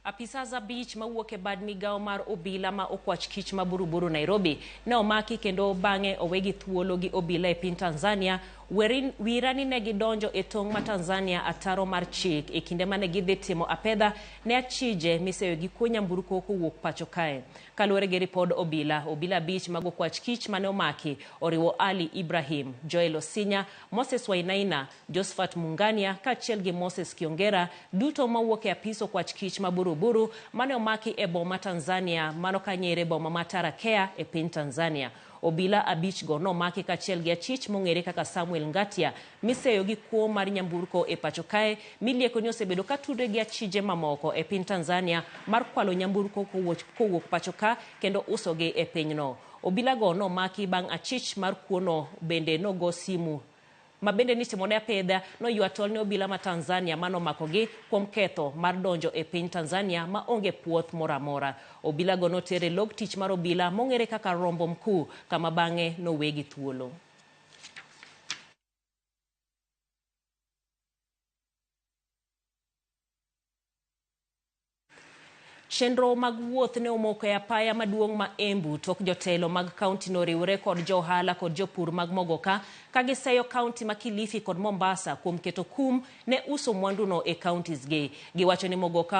Apisas abich mawuok e bad migawo mar obila ma okwach kich ma Buruburu Nairobi ne omaki kendo bang'e owegi thuolo gi obila e piny Tanzania. Wira ni ne gidonjo e tong' ma Tanzania ataro mar chik e kinde mane gidhi timo apedha ne achije miseyo gi kuo nyamburko kowuok pacho kae. Kaluwore gi ripod obila, obila abich mag okwach kich mane omaki oriwo Ali Ibrahim, Joel Osinya, Moses Wainaina, Josephat Mungania kaachiel gi Moses Kiongera duto mawuok e apis okwach kich ma Buruburu mane omaki e boma Tanzania mano kanyere boma ma Tarakea e piny Tanzania. Obila abich go nomaki kaachiel gi achich mong'ere kaka Samuel Ngatia miseyo gi kuo mar nyamburko e pacho kae milieko ni osebedo ka tudre gi achije mamoko e piny Tanzania mar kwalo nyamburko kowuok pacho ka kendo usogi e pinyno. Obilago nomaki bang' achich mar kuono bende nogo simu ma bende nitimone apedha noywa tol ne obila ma Tanzania manomakogi kuom ketho mar donjo e piny Tanzania ma onge puoth moro amora. Obilago noter e log tich mar obila mong'ere kaka Rombo Mkuu kama bang'e nowegi thuolo. Chenro mag wuoth ne omoko e apaya maduong' ma Embu tok jotelo mag kaunti no riwre kod jo ohala kod jopur mag mogoka ka giseyo kaunti ma Kilifi kod Mombasa kuom keto kum ne uso mwanduno e counties gi. Giwacho ni mogoka